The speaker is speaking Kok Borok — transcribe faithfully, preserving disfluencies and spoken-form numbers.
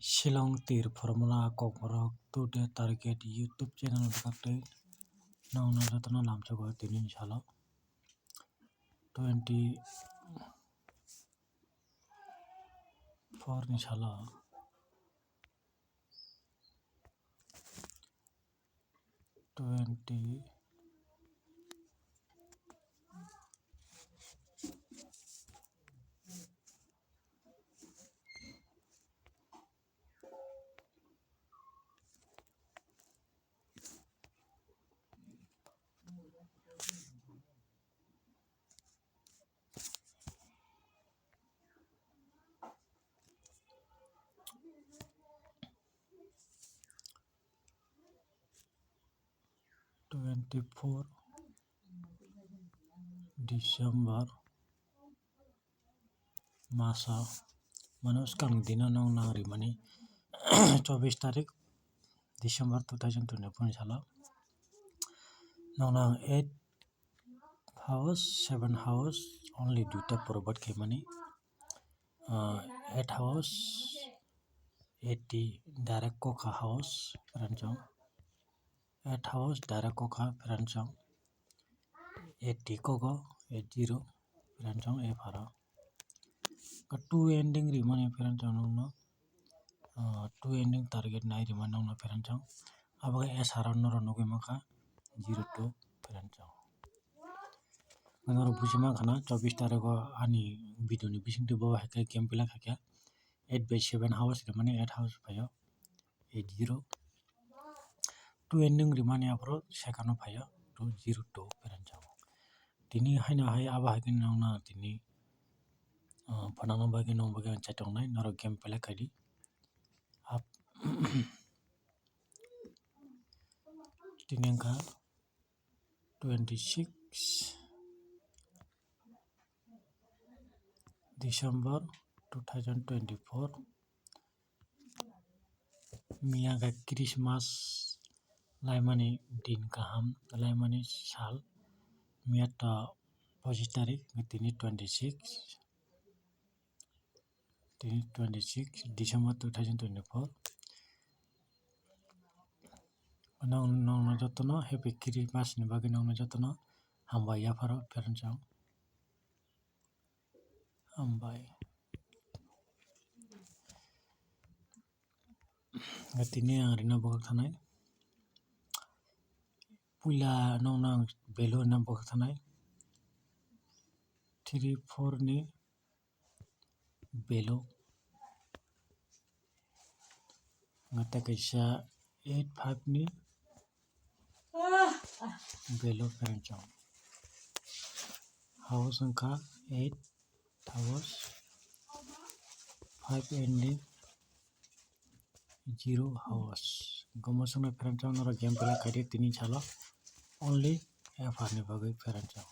Shillong tir formula kokborok today target YouTube channel bwkhaktwi nokno jotono lamsogo tini salo twenty four ni salo twenty twenty four December maso mano swkang dino nong nang rimani chobbish tarik December two thousand twenty four ni salo nong nang eight house seven house only duita probot khaimani eight house eighty direct kokha house ranchong eight house direct kokha pheranchong eighty kogo eight zero pheranchong eight pharo two ending rimani pheranchong nokno two ending target nai rimani nokno pheranchong abo khe S R norok nugwi mankha zero two pheranchong norok buji mankha na chobbish tarikgo ani video ni bisingtwi bo hai khe game play khaikha eight by seven house rimani eight house phaio eight zero two ending rimani aphuru second o phaio two zero two pheranchong tini haino hai abo hai khe nokna tini phunukna bagwi nokna bagwi ang chaitongnai norok game play khaidi tini wngkha twenty six December two thousand twenty four miya khe Christmas laimani din kaham laimani sal miya to pochis tarik tini twenty six tini twenty six December two thousand twenty four nokno jotono happy Christmas ni bagwi nokno jotono hambai yapharo pheranchong hambai. Tini ang rina bwkhak thanai puila nokno ang value rina bwkhak thanai three four ni value tei kaisa eight five ni value pheranchong house wngkha eight house five ending zero house gomo songno pheranchong norok game play khaidi tini salo only F R ni bagwi pheranchong.